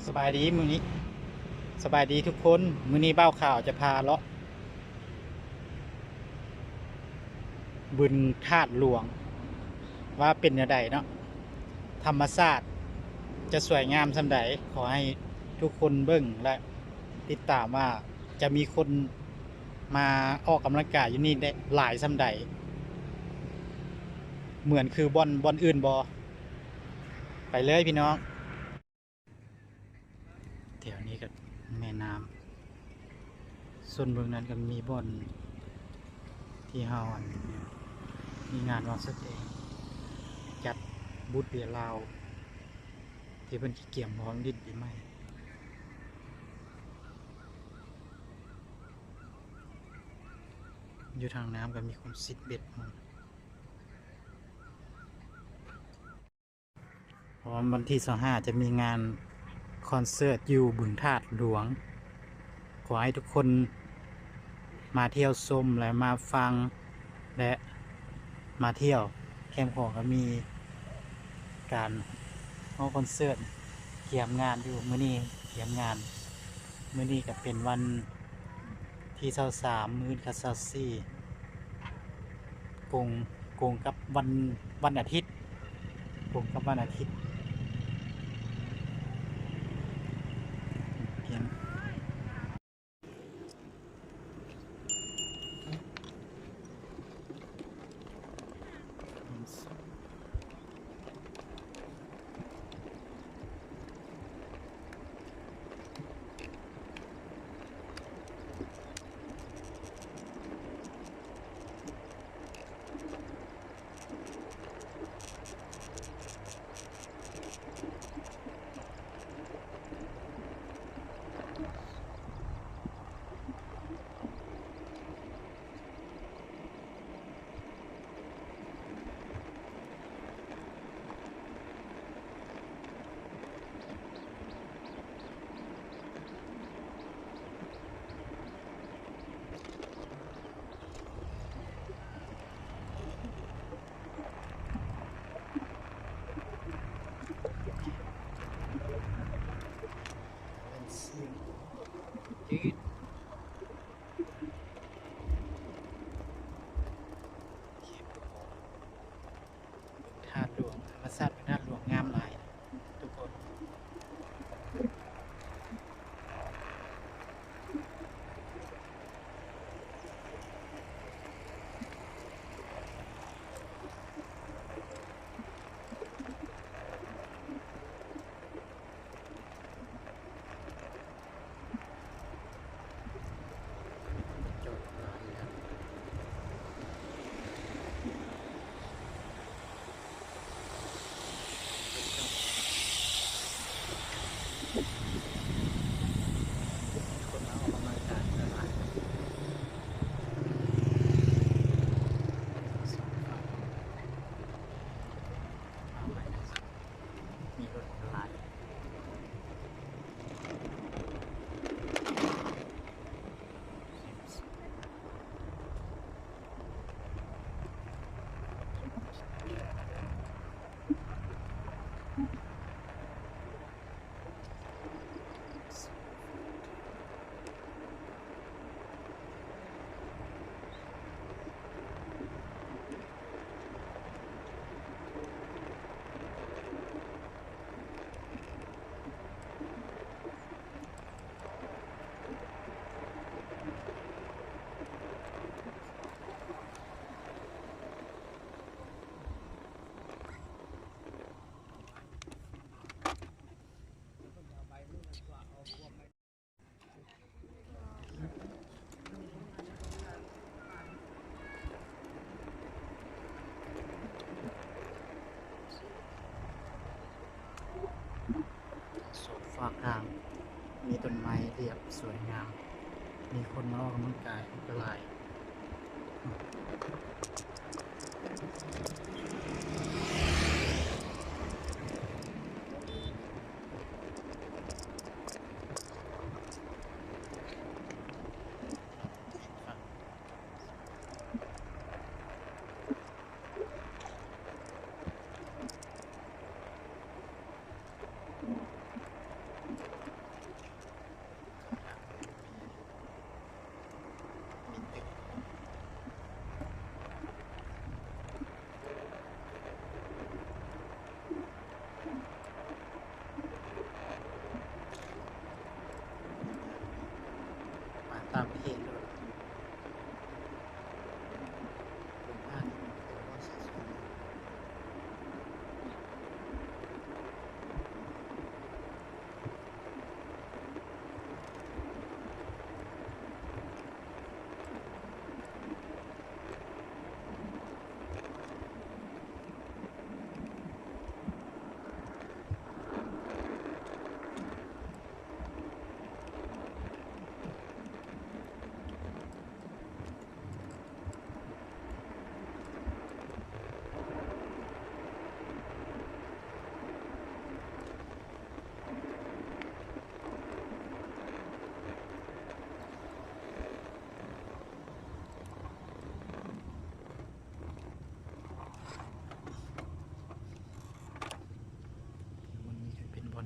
ສະບາຍດີມື້ນີ້ ສະບາຍດີທຸກຄົນ. ມື້ນີ້ບ່າວຂາວຈະພາເລາະບຶງທາດຫຼວງ ວ່າເປັນແນວໃດເນາະ, ທຳມະຊາດຈະສວຍງາມສ່ຳໃດ. ຂໍໃຫ້ທຸກຄົນເບິ່ງ ແລະ ຕິດຕາມວ່າຈະມີຄົນມາອອກກຳລັງກາຍຢູ່ນີ້ໄດ້ຫຼາຍສ່ຳໃດ ເໝືອນຄືບ່ອນ ບ່ອນອື່ນບໍ່. ໄປເລີຍພີ່ນ້ອງ. ແຖວນີ້ກໍແມ່ນ້ຳ ສ່ວນເບື້ອງນັ້ນກໍມີບ່ອນທີ່ເຮົາ ອັນ ມີງານວາງສະແດງ ຈັດບຸດເບຍລາວ ທີ່ເພິ່ນຊິກຽມຮ້ອງດິ້ນປີໃໝ່. ຢູ່ທາງນ້ຳກໍມີຄົນຊິດເບັດ. ເພາະວ່າວັນທີຊາວຫ້າຈະມີງານຄອນເສີດຢູ່ບຶງທາດຫຼວງ. ຂໍໃຫ້ທຸກຄົນມາທ່ຽວຊົມ ແລະ ມາຟັງ ແລະ ມາທ່ຽວ. ແຄມຂອງກໍມີການຮ້ອງຄອນເສີດ ກຽມງານຢູ່ມື້ນີ້ ກຽມງານ. ມື້ນີ້ກໍເປັນວັນທີຊາວສາມ ມື້ອື່ນກໍຊາວສີ່ ກົງ ກົງກັບວັນ ວັນອາທິດ ກົງກັບວັນອາທິດ. ທາດຫຼວງ ທຳມະຊາດເປັນທາດຫຼວງງາມຫຼາຍທຸກຄົນ. ມີລົດຫຼາຍ. ສອງຟາກທາງມີຕົ້ນໄມ້ລຽບສວຍງາມ, ມີຄົນມາອອກກຳລັງກາຍກໍຫຼາຍ. ສ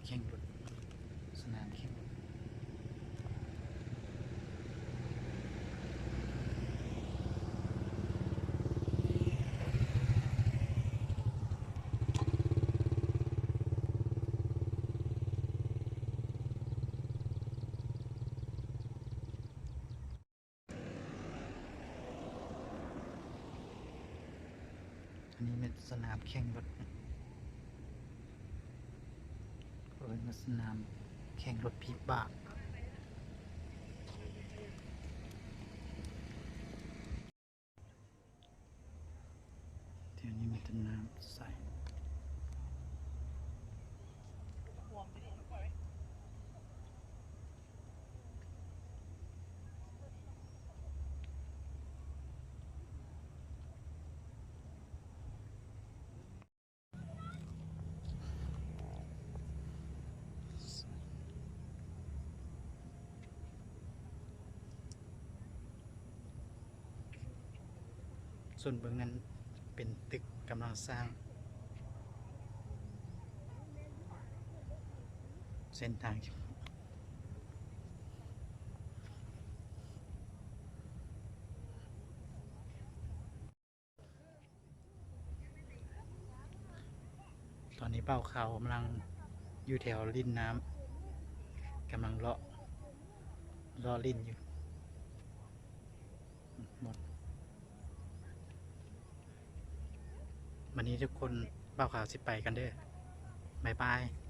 ແຂ່ງລົດ ສະໜາມແຂ່ງລົດ. ອັນນີ້ແມ່ນສະໜາມແຂ່ງລົດ ເອີ້ນວ່າສະໜາມແຂ່ງລົດວິບາກ. ແຖວນີ້ມີແຕ່ນ້ຳໃສ. ສ່ວນເບື້ອງນັ້ນເປັນຕຶກກຳລັງສ້າງ ເສັ້ນທາງ. ຕອນນີ້ບ່າວຂາວກຳລັງຢູ່ແຖວລິ້ນນ້ຳ ກຳລັງເລາະ ເລາະຫຼິ້ນຢູ່. ບັດນີ້ທຸກຄົນ ບ່າວຂາວຊິໄປກ່ອນເດີ້ ບາຍບາຍ.